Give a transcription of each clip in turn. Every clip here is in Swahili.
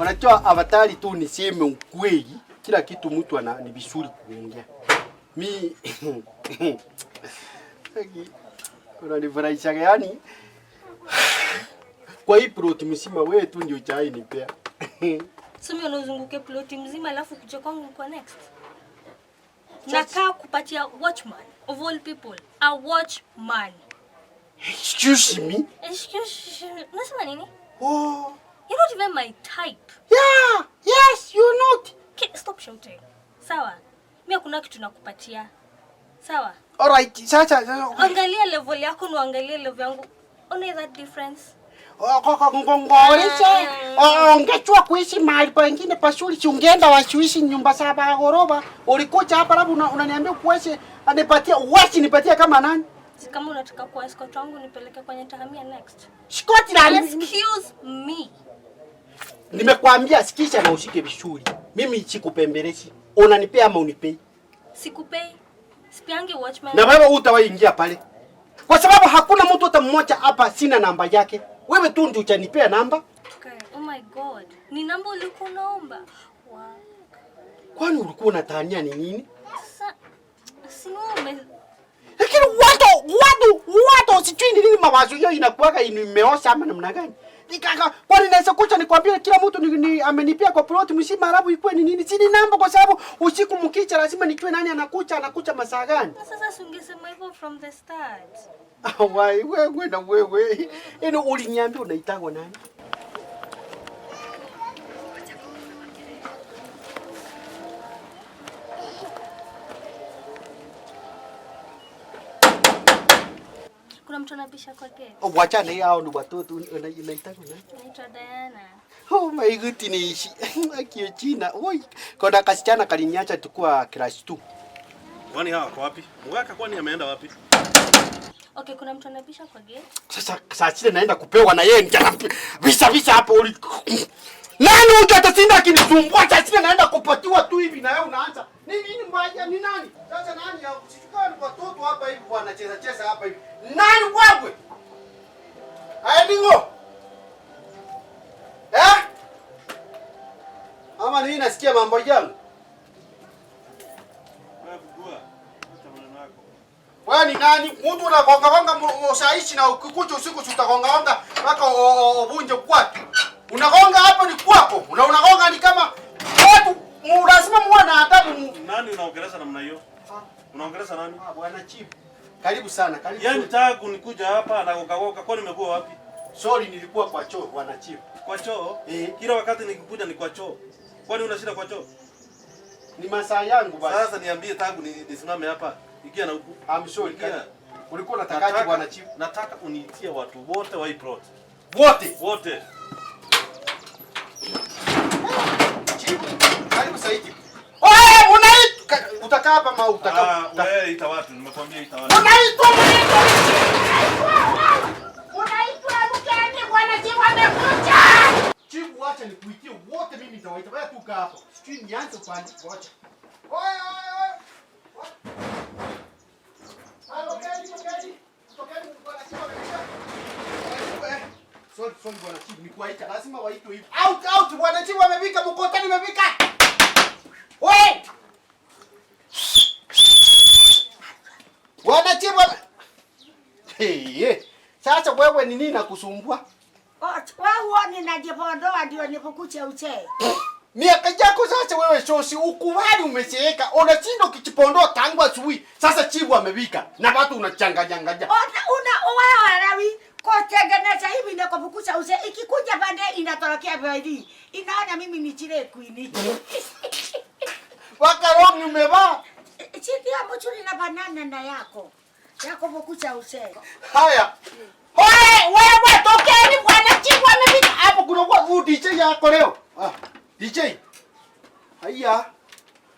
Unajua avatari tu niseme ukweli, kila kitu mtu ana ni vizuri kuongea. Mi unanifurahisha yani. Kwa hii plot mzima wewe tu ndio chai nipea. Sumi unazunguke ploti mzima alafu kuja kwangu kwa next. Nakaa kupatia watchman of all people, a watchman. Excuse me. Excuse me. Unasema nini? Oh. You're not even my type. Yeah, yes, you're not. Okay, stop shouting. Sawa. Mimi hakuna kitu nakupatia. Sawa. All right, sasa sasa Angalia level yako na uangalie level yangu. Ona that difference. Ngorese ongechua kuishi mahali pengine pazuri, si ungeenda washuishi nyumba za ghorofa. Ulikuja hapa alafu unaniambia kuweze anipatia uwezi nipatia kama nani? Si kama unataka kuwa escort wangu nipeleke kwenye tahamia next. Scotland. Excuse me. Nimekwambia sikiza na ushike vizuri. Mimi sikupembelezi. Unanipea ama unipei? Sikupei. Sipiangi watchman. Na wewe utawahi ingia pale. Kwa sababu hakuna mtu hata mmoja hapa sina namba yake. Wewe tu ndio utanipea namba. Okay. Oh my God. Ni namba ulikuwa unaomba? Wow. Kwani ulikuwa unatania ni nini? Sasa si wewe Lakini watu sijui ni nini mawazo hiyo inakuwaga imeosha ama namna gani? Nikaka kwani naweza kucha nikwambie kila mtu ni amenipia kwa plot mzima alafu ikuwe ni nini? Si ni namba kwa sababu usiku mkicha lazima nijue nani anakucha masaa gani. Na sasa si ungesema hivyo from the start. Ah, wai wewe na wewe. Yaani uliniambia unaitangwa nani? Kuna mtu anabisha kwa gate. Oh, wachana hao ni watoto unaitangwa nani? Naitwa Diana. Oh my goodness. Akio China. Oi, kuna kasichana kaliniacha tukua class 2. Kwani hawa wako wapi? Mgaka kwani ameenda wapi? Okay, kuna mtu anabisha kwa gate. Sasa saa sita naenda kupewa na yeye mchana visa visa hapo uli. Nani huyu atasinda akinisumbua? Saa sita naenda kupatiwa tu hivi na wewe unaanza. Ni nini mbaya ni nani? Sasa nani ya kuchukua ni watoto hapa hivi wanacheza cheza hapa hivi. Nani wewe? Haya ningo. Eh? Ama nini nasikia mambo yangu? Wewe bugua. Acha maneno yako. Wewe ni nani? Mtu unagonga gonga usaishi na ukikuja usiku utagonga gonga mpaka uvunje kwake. Unagonga hapo ni kwako. Unagonga ni kama watu lazima muwe na adabu. Nani unaongelesha namna hiyo? Unaongelesha nani? Ah, bwana chief. Karibu sana, karibu. Yaani tangu nikuja hapa na gonga gonga kwani nimekuwa wapi? Sorry nilikuwa kwa choo bwana chief. Kwa choo? Eh. Kila wakati nikikuja ni kwa choo. Kwani una shida kwa choo? Ni masaa yangu basi. Sasa niambie tangu nisimame hapa. Ingia na huku. I'm sorry. Ingia. Ulikuwa unatakaje bwana chief? Nataka uniitie watu wote wa hii plot. Wote. Wote. Chief, karibu saidi. Oe, unaitwa utakaa hapa ama utakaa? Ah, wewe ita watu, nimekuambia ita watu. Unaitwa unaitwa. Unaitwa mkeni bwana chief amekuja. Chief, wacha nikuitie wote mimi nitawaita. Wewe tu kaa hapo. Sijui nianze upande. Wacha. Oe oe oe. Tokeni, tokeni. Tokeni bwana chief amekuja. Sorry, sorry bwana chief, nikuwaita. Lazima waitwe hivi. Out, out bwana chief amefika, mkutano umefika. Oe! Bwana chief Hey, sasa wewe ni nini nakusumbua? Wewe huoni najipondoa ndio nikukuche uche. Miaka yako sasa wewe shosi ukubali umezeeka. Unashinda ukijipondoa tangu asubuhi. Sasa chifu amewika na watu unachanganyangaja. Una wewe rawi kutengeneza hivi na kufukuza uche. Ikikuja pande inatorokea hivi. Inaona mimi ni chile queen. Waka wrong umevaa. Chini ya mchuri na banana na yako. Yako fukuza uche. Haya. Oe, wewe tokeni bwana chifu amefika. Hapo kuna kwa huu DJ yako leo. Ah, DJ. Haya.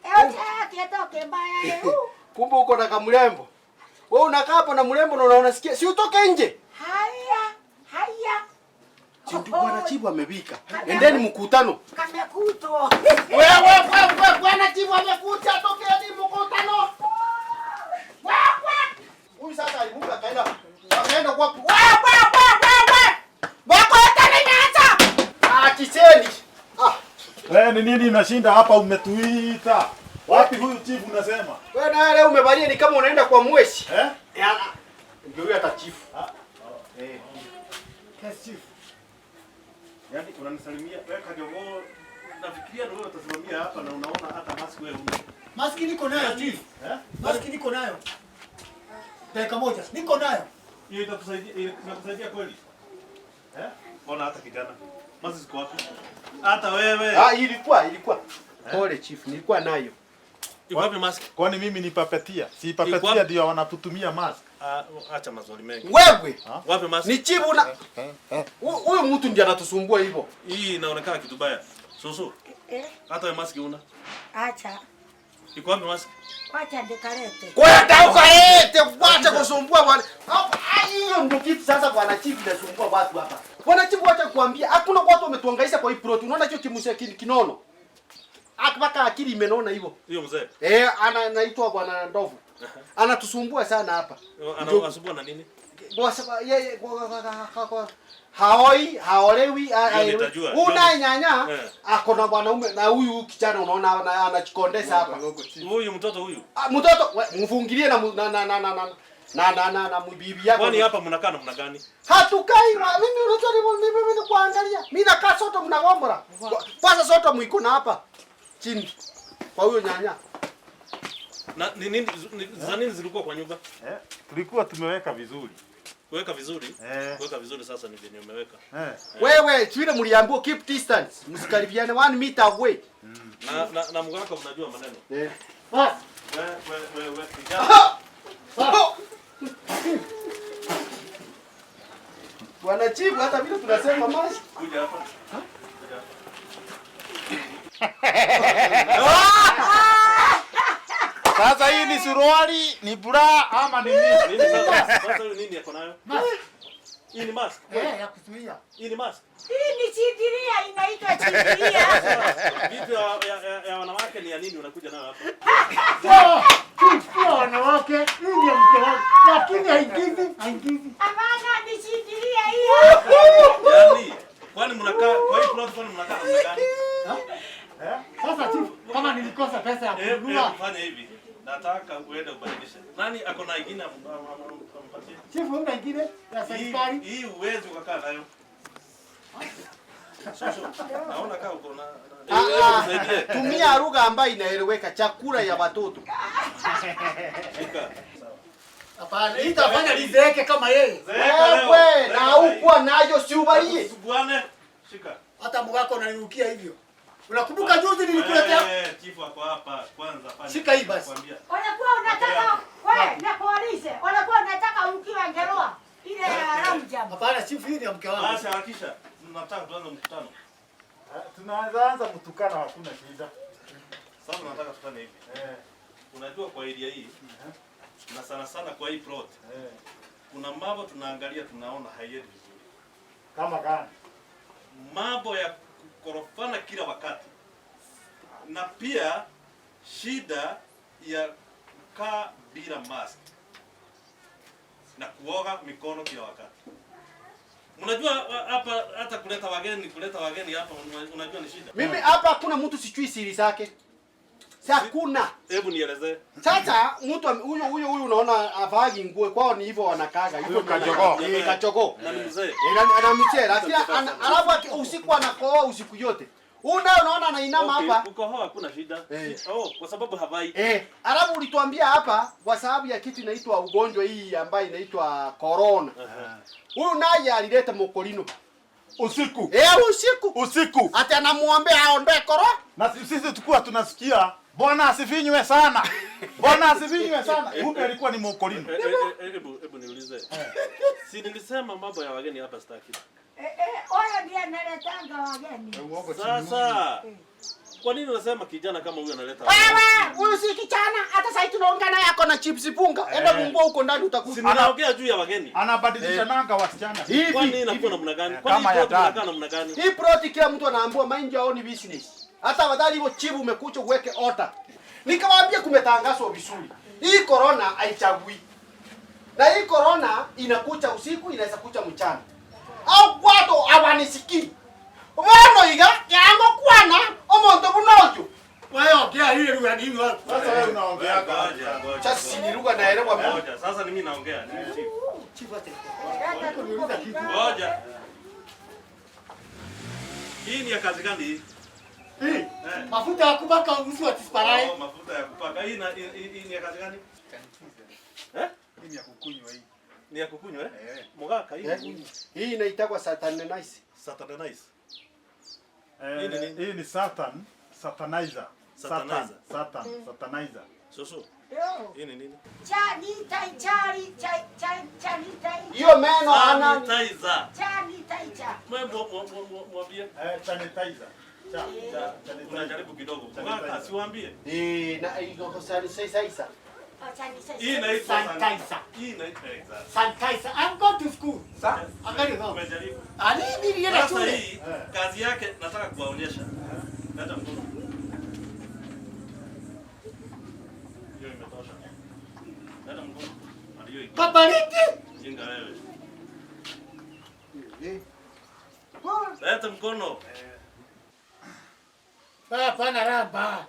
Ewe kietoke mbaya eu. Kumbe uko na kamrembo. Wewe unakaa hapo na mrembo na unasikia. Si utoke nje. Haya, haya. Si ndio bwana chifu amewika. Endeni mkutano. Kamekutwa. Wewe wewe bwana chifu amekuja, tokeni mkutano. Wewe. Huyu sasa alivuka akaenda. Akaenda kwa wewe wewe wewe wewe. Mkutano imeanza. Ah, kiseni. Ah. Wewe ni nini unashinda hapa umetuita? Wapi huyu chief unasema? Wewe na leo umevalia ni kama unaenda kwa mweshi. Eh? Ndio huyu hata chief. Eh. Yes, chief. Yaani unanisalimia wewe kajogoo, nafikiria ndio wewe utasimamia hapa na unaona hata mask wewe huna. Maski niko nayo chief. Eh? Maski niko nayo. Dakika moja. Niko nayo. Hiyo itakusaidia, inakusaidia kweli? Eh? Ona hata kijana. Mask ziko wapi? Hata wewe. Ah, ilikuwa. Pole chief, nilikuwa nayo. Iko wapi mask? Kwani mimi ni papetia? Si Iko papetia wapi? ndio wanapotumia mask. Ah, acha maswali mengi. Wewe Wapi mask? ni chief una huyu mtu ndiye anatusumbua hivyo. Hii inaonekana kitu baya. Susu, Eh, hata wewe mask una. acha. Iko wapi mask? Wacha ndikalete. Kwenda ukalete, wacha kusumbua bwana. Hapo hiyo ndio kitu sasa bwana chief inasumbua watu hapa. Bwana chief, wacha kuambia, hakuna watu wametuhangaisha kwa hii plot. Unaona hicho kimusha kinono. Mpaka akili imenona hivyo. Hiyo mzee. Eh, anaitwa bwana Ndovu. Anatusumbua sana hapa. Ndio- Anasumbua na nini? Kwa sababu yeye haoi, haolewi, Hiyo nitajua. Una nyanya Eh. ako na mwanaume na huyu kijana unaona anachikondesa hapa. Huyu mtoto huyu. Ah, mtoto we, mfungilie na na na na na na na na na na bibi yako. Kwani hapa mnakaa namna gani? Hatukai mimi unajua ni mimi mimi kuangalia. Mimi nakaa soto mnagombora. Kwanza soto mwiko na hapa chini. Kwa huyo nyanya. Na ni nini za nini zilikuwa kwa nyumba? Eh? Tulikuwa tumeweka vizuri. Kuweka vizuri? Eh. Kuweka vizuri sasa ni venye umeweka. Eh. Wewe vile mliambiwa keep distance, msikaribiane 1 meter away. Na mgaka mnajua maneno. Eh. Bas. We kijana. Bwana chief, hata vile tunasema maji. Kuja hapa. Kuja hapa. Sasa hii ni suruali, ni bra ama ni nini? Nini sasa? Sasa huyu nini yako nayo? Mask. Hii ni mask. Eh, ya kuzuia. Hii ni mask. Hii ni chindiria, inaitwa chindiria. Vitu ya wanawake ni ya nini unakuja nayo hapa? Sio wanawake, hii ndio mke wangu. Lakini haingizi, haingizi. Hapana, ni chindiria hiyo. Yaani kwani mnakaa kwa hii plot, kwani mnakaa namna gani? Sasa chief, kama nilikosa pesa ya kununua, Fanya hivi. Nataka uende ubadilishe. Nani ako na ingine ampatie? chief, una ingine ya serikali? Hii uwezi ukakaa nayo. Shosho, naona kama uko na nisaidie. Tumia lugha ambayo inaeleweka, chakula ya watoto. Shika. Hapana, itafanya nizeeke kama yeye. Zeeka leo. Wewe Zeeka na sahi. ukuwa nayo si ubalie. Tusuguane. Shika. Hata mgako unanirukia hivyo. Unakumbuka juzi nilikuletea? Eh, chifu ako hapa kwanza fanya. Shika hii basi. Nakwambia. Unakuwa unataka wewe na polisi, unakuwa unataka ukiwa ngeroa ile ya ramjam. Hapana, chief, hii ni ya mke wangu. Basi harakisha. Nataka tuanze mkutano. Tunaanza anza kutukana hakuna shida. Sasa nataka tufanye hivi. Eh. Unajua kwa area hii na sana sana kwa hii plot Eh. kuna mambo tunaangalia tunaona haiendi vizuri. Kama gani? Mambo ya kukorofana kila wakati na pia shida ya kukaa bila mask na kuoga mikono kila wakati. Mnajua hapa hata kuleta wageni hapa unajua ni shida. Mimi hapa hakuna mtu sijui siri zake. Hakuna. Hebu nielezee. Sasa mtu huyo huyo huyu unaona avagi nguo kwao ni hivyo wanakaga. Hivyo Huyo kajogoo. Eh, kachogoo. Na ni mzee. Eh, ana mchele lakini alafu usiku anakohoa usiku yote. Huyu naye unaona anainama Okay, hapa. kukohoa hakuna shida. Eh. Oh, kwa sababu havai. Eh, alafu ulituambia hapa kwa sababu ya kitu inaitwa ugonjwa hii ambayo inaitwa corona. Huyu naye alileta mokolino. Usiku. Eh, usiku. Usiku. Ati anamuambia aondoe corona. Na sisi tukua tunasikia Bwana asifinywe sana. Bwana asifinywe sana. Kumbe alikuwa ni mokolino. Hebu niulize. Si nilisema mambo ya wageni hapa sitaki. Huyo ndiye analetanga wageni. Sasa kwa nini unasema kijana kama huyu analeta wageni? Wewe, huyu si kijana, hata sasa tunaongea naye ako na chips punga. Enda kungua huko ndani Si utakufa. ninaongea juu ya wageni. Anabadilisha nanga wasichana. Kwani Hivi inakuwa namna gani? Kwani Kama ya plot dad. inakaa namna gani? hii plot kila mtu anaambiwa mind your own business. Hata afadhali hivyo chibu umekuja uweke order. Nikamwambia kumetangazwa vizuri. Hii corona haichagui. Na hii corona inakucha usiku, inaweza kucha mchana. Au watu hawanisikii. Bono iga yango kwana omonto bunojo. Wewe ongea ile lugha ni wewe. Sasa wewe unaongea Ngoja. Sasa ni lugha naelewa mimi. Ngoja, sasa ni mimi naongea, ni mimi chief. Chief ate. Niuliza kitu. Ngoja. Hii ni ya kazi gani hii? Hii mafuta ya kupaka uso atisparai. Oh, mafuta ya kupaka. Hii na hii ni ya kazi gani? Eh? Hii ni ya kukunywa hii. Ni ya kukunywa eh? Mugaka hii. Hii inaitwa Satanize. Satanize. Hii ni Satan, Satanizer. Satanizer. Satan, Satanizer. Soso. Hii ni nini? Chani tai chari chai chai chani tai. Hiyo meno ana Sanitizer. Chani tai cha. Mwambie. Sanitizer. Cha, Unajaribu kidogo. Mugaka siwaambie. Na iko sanitizer. Hii inaitwa Sanitizer. Hii inaitwa exactly. Sanitizer. I'm going to school. Angalia hapo. Umejaribu. Ali mimi nilienda Sasa shule. hii kazi yake nataka kuwaonyesha. Leta mkono. Hiyo imetosha. Leta mkono. Hiyo iko. Kabariti. Jinga wewe. Leta mkono. Hapana ramba.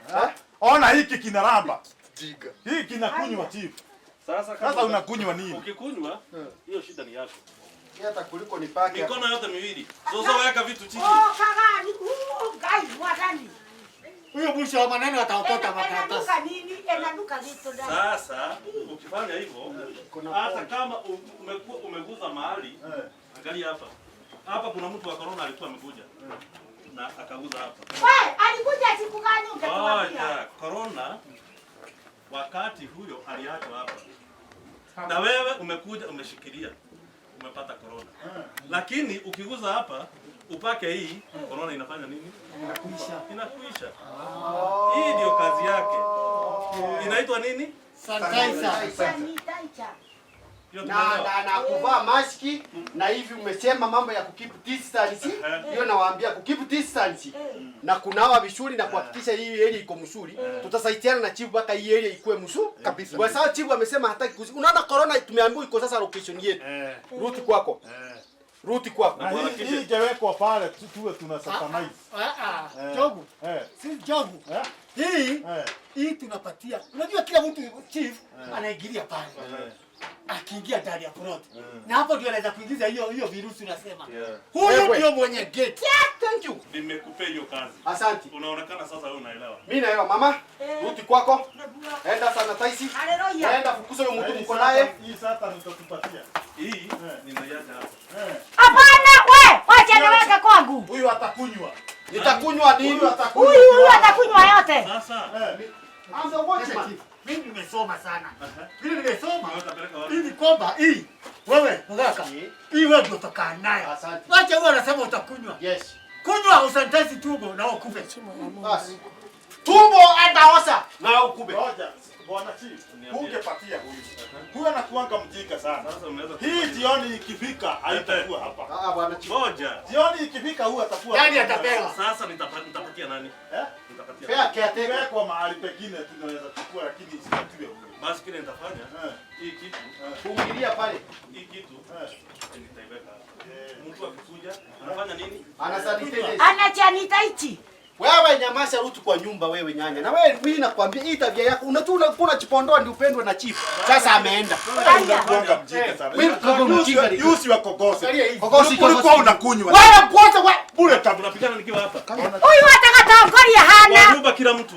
Ona hiki kinaramba. Jiga. Hii kinakunywa chief. Sasa unakunywa nini? Ukikunywa hiyo shida ni yako. Hata kuliko nipake. Mikono yote miwili. Sasa weka vitu chini. Oh, kagani. Gai watani. Huyo mwisho wa maneno ataokota makaratasi. Enanuka nini? Enanuka vitu ndani. Sasa ukifanya hivyo hata kama umekuwa umeguza mahali, angalia hapa. Hapa kuna mtu wa corona alikuwa amekuja. Na akaguza hapa. Wewe alikuja siku gani ungetuambia? Ngoja, corona wakati huyo aliachwa hapa. Na wewe umekuja umeshikilia. Umepata corona. Lakini ukiguza hapa upake hii, corona inafanya nini? Inakuisha. Inakuisha. Hii ndio kazi yake. Inaitwa nini? Sanitizer. Sanitizer. Na kuvaa maski na hivi umesema mambo ya kukeep distance. Hiyo nawaambia kukeep distance na kunawa vizuri na kuhakikisha hii area iko mzuri. Tutasaidiana na chief mpaka hii area ikuwe mzuri kabisa. Kwa sababu chief amesema hataki unaona corona tumeambiwa iko sasa location yetu. Ruti kwako. Ruti kwako. Na hii ingewekwa pale tuwe tuna satanize. Jogu. Si jogu. Hii tunapatia. Unajua kila mtu chief anaingilia pale. Akiingia ndani ya plot. Na hapo ndio anaweza kuingiza hiyo virusi unasema. Huyu ndio mwenye gate. Thank you. Nimekupea hiyo kazi. Asante. Unaonekana sasa wewe unaelewa. Mimi naelewa mama. Ruti kwako. Enda sanitize. Haleluya. Enda fukuza huyo mtu mko naye. Hii sasa nitakupatia. Hii ninaiacha hapa. Hapana wewe, wacha niweke kwangu. Huyu atakunywa. Nitakunywa nini? Huyu atakunywa yote. Sasa. Anza watchman. Mimi nimesoma sana. Mimi nimesoma. Ili kwamba hii wewe mgaka. Hii wewe ndio utakaa nayo. Wacha wewe unasema utakunywa. Yes. Kunywa usanitize tumbo na ukufe. Basi. Tumbo ataosa na ukube. Ngoja, bwana chief, ungepatia huyu. Huyu anakuanga mjinga sana. Hii jioni ikifika haitakuwa hapa. Bwana chief. Ngoja. Jioni ikifika huyu atakuwa. Yaani atapewa. Sasa nitapatia nani? Nitapatia. Pea caretaker. Kwa mahali pengine tunaweza chukua lakini isipatiwe huyu. Basi kile nitafanya hii kitu fungilia pale. Hii kitu nitaiweka hapa. Mtu akikuja anafanya nini? Anasanitize. Anasanitize. Wewe nyamasha rutu kwa nyumba wewe nyanya. Na wewe mimi nakwambia hii tabia yako unatuna kuna chipondoa ndio upendwe na chief. Sasa ameenda. Unakuanga mjinga sana. Wewe mjinga. Yusi wa kogosi. Kogosi ulikuwa unakunywa. Wewe kwanza wewe bure kabla tunapigana nikiwa hapa. Huyu atakatangoria hana. Kwa nyumba kila mtu.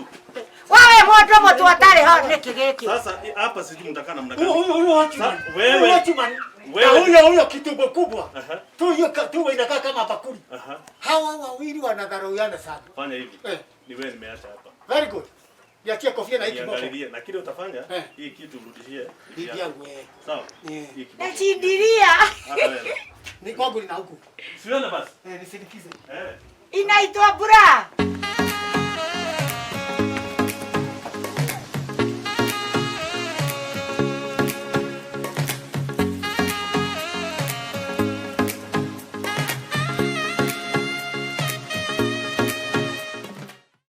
Wewe moto moto hatari ho niki giki. Sasa hapa sijui mtakaa namna gani. Huyu watchman. Wewe watchman. Wewe huyo kitumbo kubwa. Tu hiyo tumbo inakaa kama bakuli. Hawa wawili wanadharauana sana. Fanya hivi. Ni wewe nimeacha hapa. Very good. Niachie kofia na hiki kiboko. Niangalilie na kile utafanya hii kitu urudishie bibi yangu. Sawa? Hii kiboko. Nashindilia. Ni kwangu nina huku. Sione basi. Nisindikize. Inaitwa bra.